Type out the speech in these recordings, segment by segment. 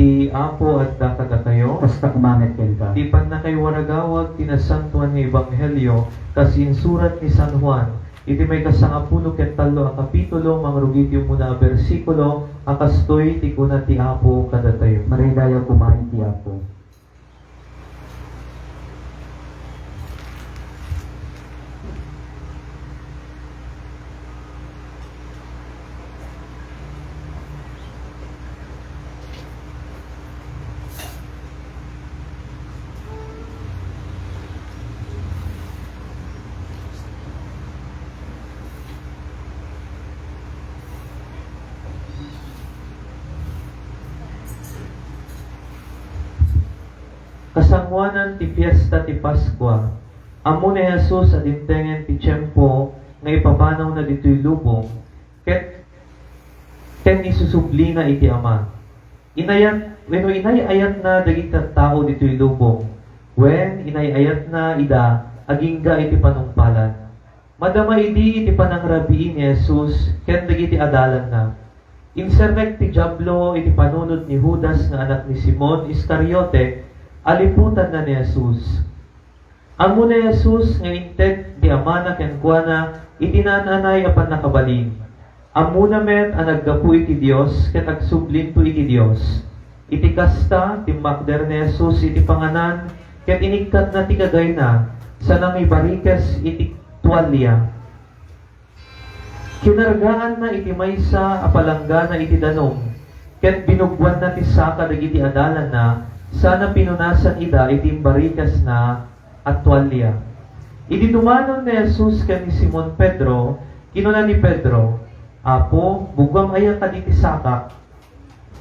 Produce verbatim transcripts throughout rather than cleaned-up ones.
Ti Apo adda kadakayo. Kasta koma met kenka. Ti pannakaiwaragawag ti nasantoan nga ebanghelio kas insurat ni San Juan, iti maikasangapulo ket tallo a kapitulo, mangrugi ti umuna a bersikulo, a kastoy ti kuna ti Apo kadatayo. Madaydayaw koma iti Apo. Kasangoanan ti fiesta ti Paskua, ammo ni Jesus a dimtengen ti tiempo nga ipapanawna ditoy lubong, ket ken isusublina iti Ama. Inayat, wenno inay-ayatna dagiti tattao ditoy lubong, wen inay-ayatna ida agingga iti panungpalan. Madama idi iti panangrabii ni Jesus ken dagiti adalanna. Inserrek ti Diablo iti panunot ni Judas nga anak ni Simon Iscariote a liputanna ni Jesus. Ammo ni Jesus nga inted ti Amana kenkuana iti naan-anay a pannakabalin. Ammona met a naggapu iti Dios ket agsublinto iti Dios. Iti kasta, timmakder ni Jesus iti panganan ket inikkatna ti kagayna sa nangibarikes iti tualia. Kinargaanna iti maysa a palanggana iti danum ket binuggoanna ti saka dagiti adalanna sana pinunasan ida iti imbarikesna a tualia. Idi dumanon ni Jesus ken ni Simon Pedro, kinuna ni Pedro, "Apo, buggoam aya kadi ti sakak?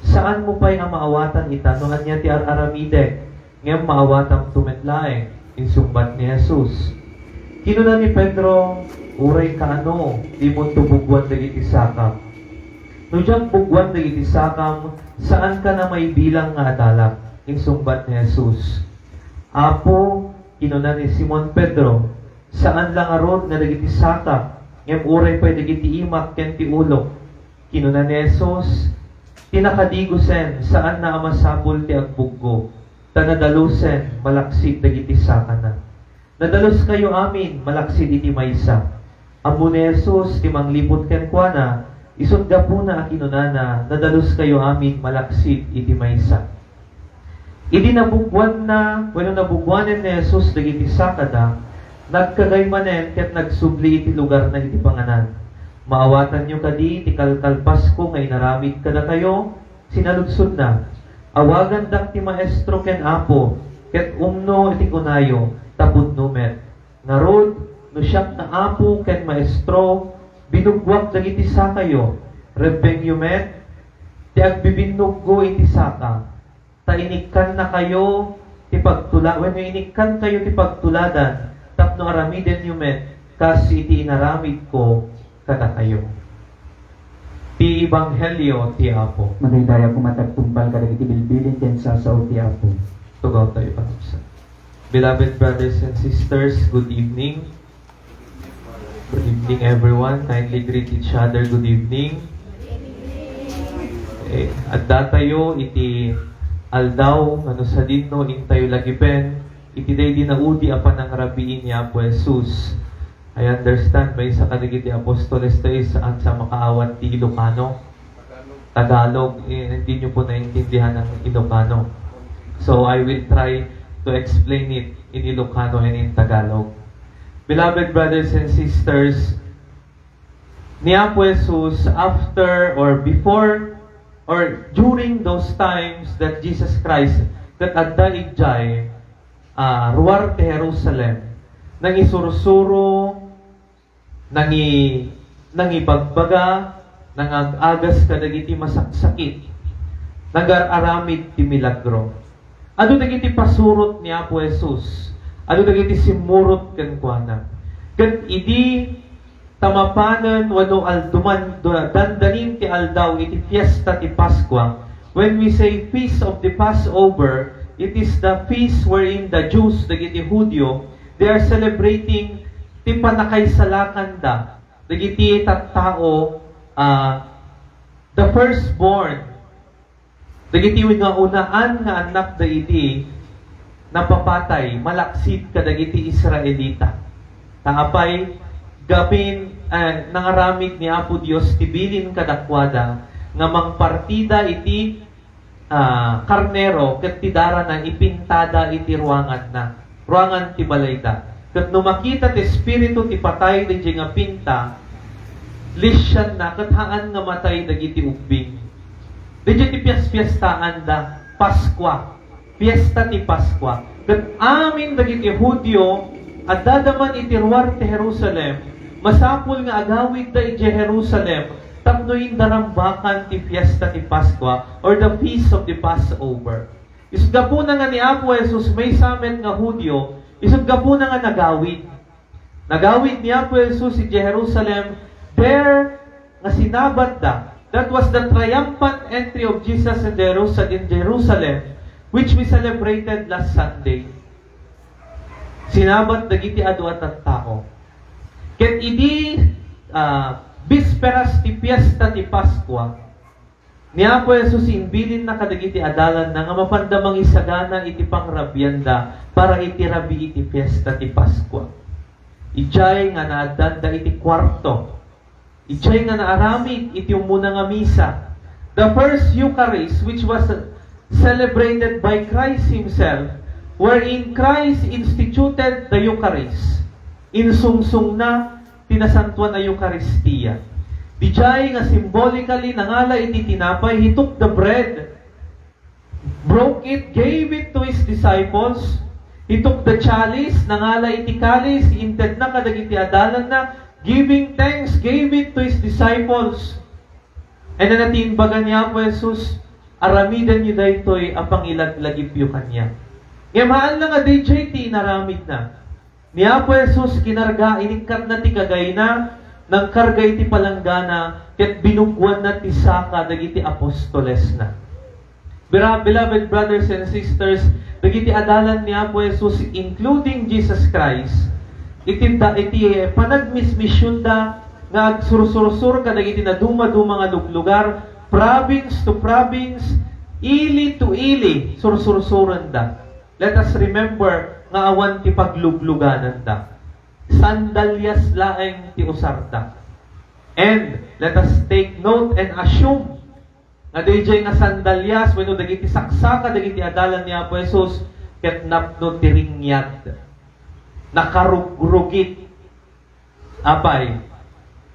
Saanmo pay a maawatan ita no ania ti ar-aramidek, ngem maawatamto met laeng," insungbat ni Jesus. Kinuna ni Pedro, "Uray kaano, dimonto buggoan dagiti sakak. No diak buggoan dagiti sakam, saankan a maibilang nga adalak," insungbat ni Jesus. "Apo," kinuna ni Simon Pedro, "saan la ngarud nga dagiti sakak, ngem uray pay dagiti imak ken ti ulok." Kinuna ni Jesus, "Ti nakadigosen, saanna a masapul ti agbuggo, ta nadalusen malaksid dagiti sakana. Nadaluskayo amin malaksid iti maysa." Ammo ni Jesus ti mangliput kenkuana, isut' gapuna a kinunana, "Nadaluskayo amin malaksid iti maysa." Idi nabuggoanna wenno nabuggoanen ni Jesus dagiti sakada, nagkagay manen ket nagsubli iti lugarna iti panganan. "Maawatanyo kadi ti kalkalpasko nga inaramid kadakayo?" sinaludsodna. "Awagandak ti Maestro ken Apo, ket umno iti kunayo, ta pudno met. Ngarud, no siak nga Apo ken Maestro, binuggoak dagiti sakayo. Rebbengyo met ti agbibinnuggo iti saka, ta inikkannakayo ti pagtula-, wenno inikkankayo ti pagtuladan tapno aramidenyo met kas iti inaramidko kadakayo." Ti Ebanghelio ti Apo. Madaydayaw koma ti agtungpal kadagiti bilbilin ken sasao ti Apo. Tugawtayo panagsa. Beloved brothers and sisters, good evening. Good evening, everyone. Kindly greet each other. Good evening. Eh, addatayo iti aldaw nga no sadinno intayo lagipen iti daydi naudi a panangrabii ni Apo Jesus. I understand, maysa kadagiti apostoles tayo, saan sa makaawat ti Ilocano. Tagalog, eh, hindi nyo po naintindihan ang Ilocano. So, I will try to explain it in Ilocano and in Tagalog. Beloved brothers and sisters, ni Apo Jesus, after or before or during those times that Jesus Christ, that adda idiay, ah, ruar ti Jerusalem, nangisursuro, nangi-, nangibagbaga, nangag-agas kadagiti masaksakit, nagar-aramid ti milagro. Adu dagiti pasurot ni Apo Jesus, adu dagiti simmurot kenkuana. Ket idi ta mapanen wenno alduman, dandanin ti aldaw iti fiesta ti Paskua. When we say Feast of the Passover, it is the feast wherein the Jews, dagiti Judio, they are celebrating ti pannakaisalakanda dagiti tattao, ah, the firstborn. Dagiti nga unaan nga annakda idi napapatay malaksid kadagiti Israelita. Ta apay, gamin, eh, nangaramid ni Apo Dios ti bilin kadakuada nga mangpartida iti, ah, karnero ket ti darana ipintada iti ruanganna, ruangan ti balayda. Ket no makita ti espiritu ti patay daydiay nga pinta, lisianna ket haan nga matay dagiti ubbing. Daydiay ti piaspiestaanda, Paskua. Fiesta ti Paskua. Ket amin dagiti Judio, addada man iti ruar ti Jerusalem, masapul nga agawidda idiay Jerusalem tapno indarambakan ti Fiesta ti Paskua or the Feast of the Passover. Isut' gapuna nga ni Apo Jesus maysa met nga Judio, isut' gapuna nga nagawid. Nagawid ni Apo Jesus idiay Jerusalem, there nga sinabatda. That was the triumphant entry of Jesus in Jerusa-, in Jerusalem, which we celebrated last Sunday. Sinabat dagiti adu a tattao. Ket idi, ah, bisperas ti fiesta ti Paskua, ni Apo Jesus imbilinna kadagiti adalanna nga mapanda mangisagana iti pangrabianda para iti rabii ti fiesta ti Paskua. Idiay nga naaddanda iti kuarto, idiay nga naaramid iti umuna nga misa, the first Eucharist which was celebrated by Christ Himself, wherein Christ instituted the Eucharist. Insungsongna ti nasantoan a Eukaristia. Didiay nga symbolically nangala iti tinapay, He took the bread, broke it, gave it to His disciples. He took the chalice, nangala iti kalis, intedna kadagiti adalanna, giving thanks, gave it to His disciples. And then, iti imbaga ni Apo Jesus, "Aramidenyo daytoy a pangilaglagipyo kaniak." Ngem haan la nga daydiay ti inaramidna. Ni Apo Jesus, kinarga, inikkatna ti kagayna, nangkarga iti palanggana, ket binugwanna ti saka dagiti apostolesna. Bera-, beloved brothers and sisters, dagiti adalan ni Apo Jesus, including Jesus Christ, iti da-, iti panagmismisionda nga agsursursor kadagiti nadumaduma nga luglugar, province to province, ili to ili, sursursorenda. Let us remember nga awan ti pagluglugananda. Sandalias laeng ti usarda. And let us take note and assume nga daydiay nga sandalias wenno dagiti saksaka dagiti adalan ni Apo Jesus ket napno ti ringyad. Nakarugrugit. Apay,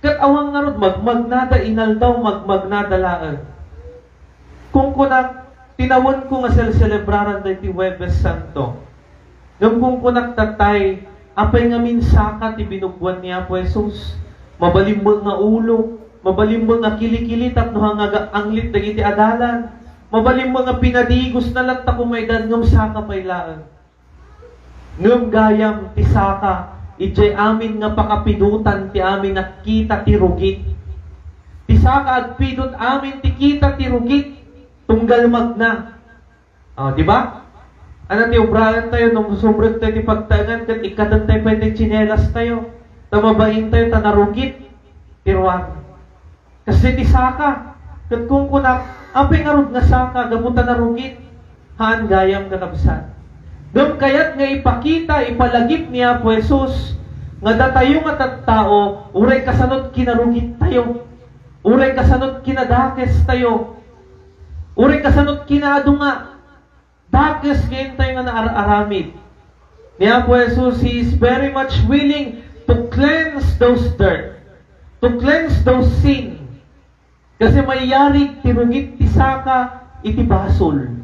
ket awan ngarud magmagnada inaldaw, magmagnada laeng. Kungkunak, tinawenko nga selselebraran daytoy Huwebes Santo. Ngem kungkunak, tattay, apay ngamin saka ti binugwan ni Apo Jesus? Mabalin met nga ulo, mabalin met nga kilikili tapno hangaga anglit dagiti adalan, mabalin met nga pinadigosna latta koma idan, ngem saka pay laeng. Ngem gayam ti saka, idiay amin nga pakapidotan ti amin a kita ti rugit. Ti saka agpidot amin ti kita ti rugit, tunggal magna. Ah, di ba? Ano ti obraen tayo, no sumrek tayo ti pagtaengan, ket ikkaten tayo pay ti tsinelas tayo. Ta mabain tayo, ta narugit ti ruar. Kas iti saka, ket kunkunak, apay ngarud nga saka, gapu ta narugit? Haan gayam, kakabsat. Ngem kayat nga ipakita, ipalagip ni Apo Jesus, nga datayo nga tattao, uray kasanot kinarugit tayo, uray kasanot kinadakes tayo, uray kasanot kinaadunga, dakes nga intayo nga naar-aramid. Ni Apo Jesus, He is very much willing to cleanse those dirt, to cleanse those sin. Kasi mayarig ti rugit ti saka iti basol.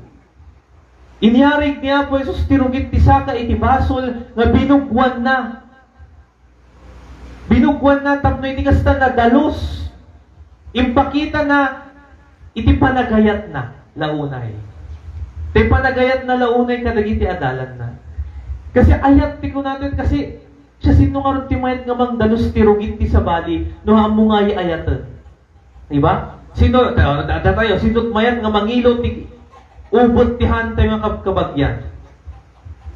Inyarig ni Apo Jesus ti rugit ti saka iti basol nga binugwanna. Binugwanna tapno iti kasta nadalus. Impakitana iti panagayatna la unay. Ti panagayatna la unay kadagiti adalanna. Kasi ayat ti kunana, kasi siasino ngarud ti mayat nga mangdalus ti rugit ti sabali no ammo nga ay-ayaten? Di ba? Sino, da-, da-, datayo, sino ti mayat nga mangilo ti ubot ti haan tayo nga kab-, kabagyan?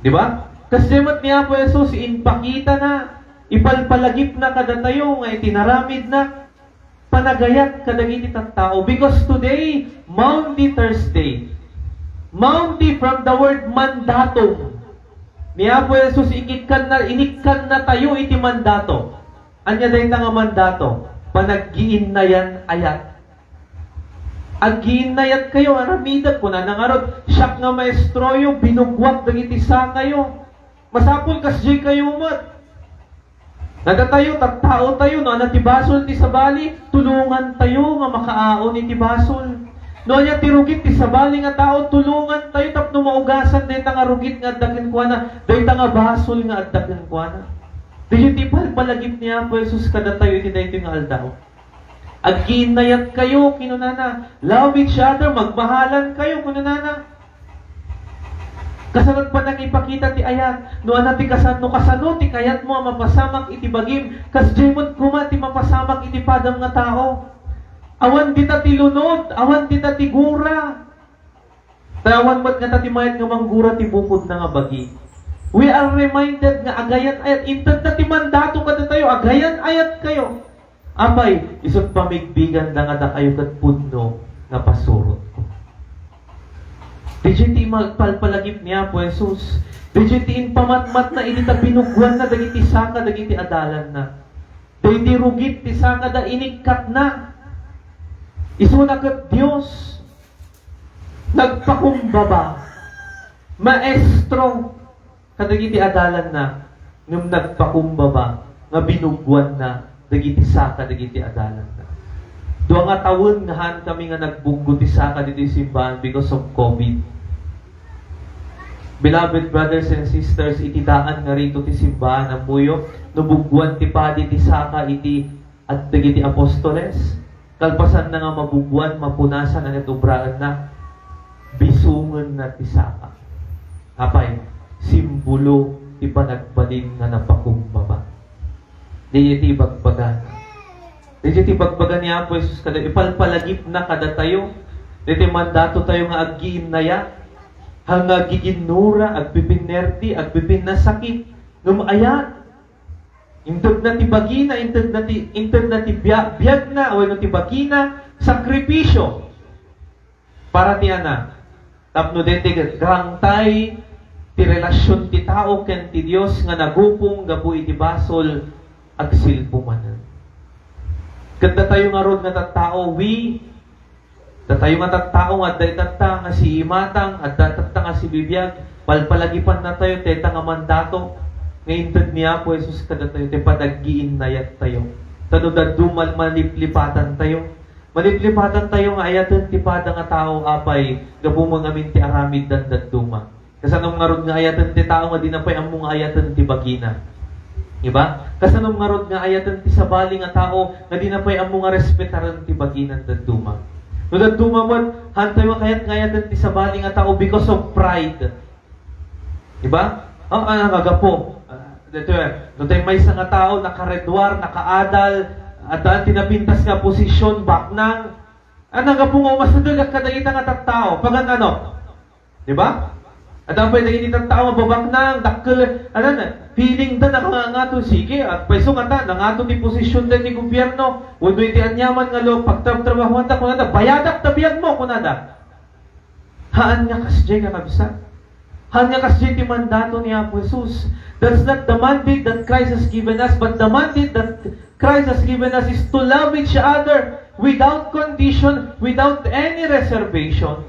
Di ba? Kasdiay met ni Apo Jesus, impakitana, ipalpalagipna kadatayo nga iti naramidna, panagayat kadagiti tattao, because today, Maundy Thursday. Maundy from the word mandatum. Ni Apo Jesus, ikikkanna, inikkannatayo iti mandato. Ania dayta nga mandato? Panaggiinnayan ayat. Aggiinnayat kayo, aramidek, kunana ngarud, siak nga maestroyo, binugwak dagiti sakayo. Masapul kasdiay kayo met. Nadatayo, tattaotayo, no ania ti basol ti sabali, tulongantayo nga makaaon iti basol. No ania ti rugit ti sabali nga tao, tulongantayo tapno maugasan dayta nga rugit nga adda kenkuana, dayta nga basol nga adda kenkuana. Daytoy ti palpalagip ni Apo Jesus kadatayo iti daytoy nga aldaw. Aggiinnayat kayo, kinunana. Love each other, magmahalan kayo, kinunana. Kasano panangipakita ti ayat? No ania ti kasan-, no kasano ti kayatmo a mapasamak iti bagim, kasdiay met koma ti mapasamak iti padam nga tao. Awan dita ti lunod, awan dita ti gura. Ta awan met ngata ti mayat nga manggura ti bukodna nga bagi. We are reminded nga agayan-ayat, intedna ti mandato kadatayo, agayan-ayat kayo. Apay, isut' pamigbiganda nga dakayo ket pudno nga pasurotko. Diay ti magpalpalagip ni Apo Jesus. Diay ti impamatmatna idi ta binuggoanna dagiti saka dagiti adalanna. Daydi rugit ti sakada inikkatna. Isuna ket Dios nagpakumbaba, maestro, kadagiti adalanna, ngem nagpakumbaba nga binuggoanna dagiti saka dagiti adalanna. Dua nga tawen nga haankami nga nagbuggo ti saka ditoy simbahan because of COVID. Beloved brothers and sisters, iti daan nga rito ti simbahan, ammoyo, no buggoan ti padi ti saka iti at dagiti apostoles, kalpasanna nga mabuggoan, mapunasan a nagdubraenna, bisongenna ti saka. Apay, simbolo ti panagbalin nga napakumbaba. Diay ti ibagbaga. Diay ti ibagbaga ni Apo Jesus kada ipalpalagipna kadatayo. Diay ti mandatotayo nga aggiinnayat, nga aggiginnura, agpipinnerti, agpipinnasakit. Ngem ayat, intedna ti bagina, intedna ti, intedna ti bia-, biagna, wenno ti bagina, sakripisio. Para ti ana, tapno daytoy ket garangtay ti relasion ti tao ken ti Dios nga nagupong gapu iti basol, agsilpo manen. Ket datayo ngarud nga tattao, we, datayo nga tattao nga adda itatta nga siimatang, adda itatta nga sibibiag, palpalagipannatayo dayta nga mandato nga inted ni Apo Jesus kadatayo, ti panaggiinnayattayo. Ta no dadduma, maliplipatantayo. Maliplipatantayo nga ayaten ti pada nga tao, apay, gapu ngamin ti aramiddan dadduma. Kasano ngarud nga ayaten ti tao nga dina pay ammo nga ayaten ti bagina? Diba? Kasano ngarud nga ayaten ti sabali nga tao nga dina pay ammo nga respetaren ti bagina dadduma? No dadduma met, haantayo nga kayat nga ayaten ti sabali nga tao because of pride. Diba? Oh, ano nga gapu? Ah, dito yan. No, tay maysa nga tao, nakaredwar, nakaadal, at daan ti napintas nga posisyon, baknang. Ano nga gapu nga umasideg kadagita nga tattao? Pagan ano? Diba? At ang pwede ini tattao nga babaknang, dakkel, ano na, feeling da na nga, nga to, sige, at paiso nga ta, nangato ti posisyon da ni gobyerno, wenno iti anyaman nga lo, pagtrabtrabahuan ta, kunada, bayadak ta biag mo, kunada. Haan nga kasdiay, kakabsat. Haan nga kasdiay ti mandato ni Apo Jesus. That's not the mandate that Christ has given us, but the mandate that Christ has given us is to love each other without condition, without any reservation.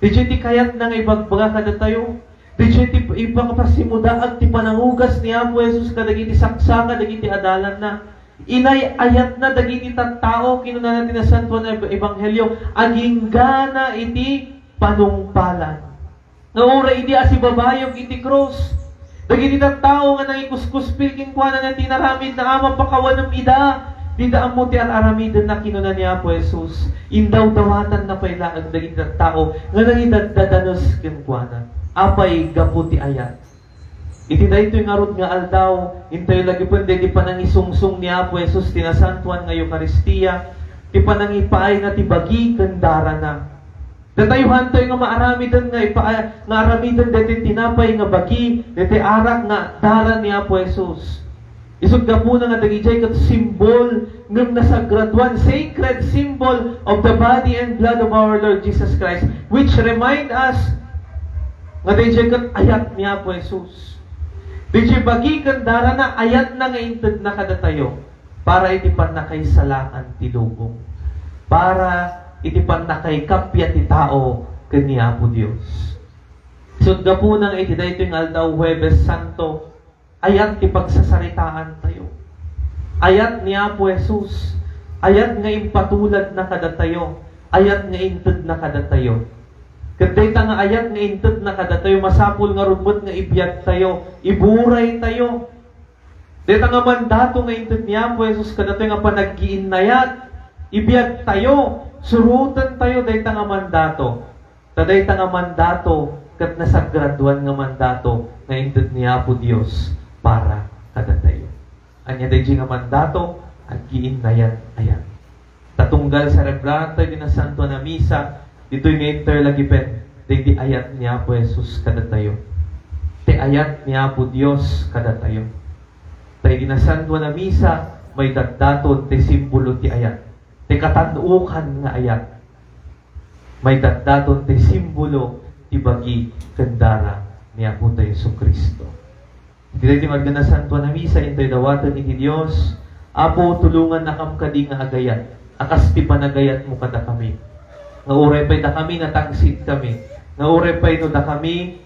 Diay ti kayatna nga ibagbaga kadatayo. Diay ti ipakapasimudaag ti panangugas ni Apo Jesus kadagiti saksaka dagiti adalanna. Inay-ayatna dagiti tattao, kinunana ti Nasantoan nga Ebanghelio, aginggana iti panungpalan. Nga uray idi asibabayag iti krus, dagiti tattao nga nangikuskuspil kenkuana nga tinaramid na ama pakawanem ida, dida ammo ti ar-aramiden na kinuna ni Apo Jesus, indawdawatanna pay laeng dagiti tattao nga nangidaddadanes kenkuana. Apay gapu ti ayat? Iti daytoy ngarud nga aldaw, intayo lagipen daydi panangisungsong ni Apo Jesus ti nasantoan nga Eukaristia, ti panangipaayna ti bagi ken darana. Datayo hantoy nga maaramiden nga ipa-, nga aramiden daytoy tinapay nga bagi, daytoy arak nga dara ni Apo Jesus. Isut' gapuna nga dagidiay ket symbol ngem nasagraduan, sacred symbol of the body and blood of our Lord Jesus Christ, which remind us nga dagidiay ket ayat ni Apo Jesus. Dagidiay bagi ken darana, ayatna nga intedna kadatayo para iti pannakaisalakan ti lubong, para iti pannakaikappia ti tao ken ni Apo Dios. Isut' gapuna nga iti daytoy nga aldaw, Huwebes Santo, ayat ti pagsasaritaantayo. Ayat ni Apo Jesus. Ayat nga impatuladna kadatayo. Ayat nga intedna kadatayo. Ket dayta nga ayat nga intedna kadatayo, masapul ngarud met nga ibiagtayo, iburaytayo. Dayta nga mandato nga inted ni Apo Jesus kadatayo nga panaggiinnayat, ibiagtayo, surotentayo dayta nga mandato. Ta dayta nga mandato ket nasagraduan nga mandato nga inted ni Apo Dios para kadatayo. Ania daydi nga mandato? Aggiinnayat-ayat. Ta tunggal selebraranta iti Nasantoan a Misa, ditoy nga interlagipen daydi ayat ni Apo Jesus kadatayo. Ti ayat ni Apo Dios kadatayo. Ta iti Nasantoan a Misa, maidatdaton ti simbolo ti ayat. Ti katan-okan nga ayat. Maidatdaton ti simbolo ti bagi ken dara ni Apotayo Jesu-Cristo. Iti daytoy nga Nasantoan a Misa, intoy dawaten iti Dios, Apo, tulongannakam kadi nga agayat, a kas ti panagayatmo kadakami. Nga uray pay dakami natangsit kami, nga uray pay no dakami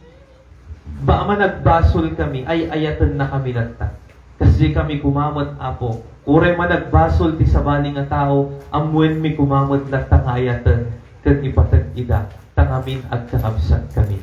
ba, managbasol kami, ay-ayatenna kami latta. Kasdi kami koma met, Apo. Uray managbasol ti sabali nga tao, ammoenmi koma met latta nga ayaten ken ipateg ida, ta ngamin agkakabsat kami.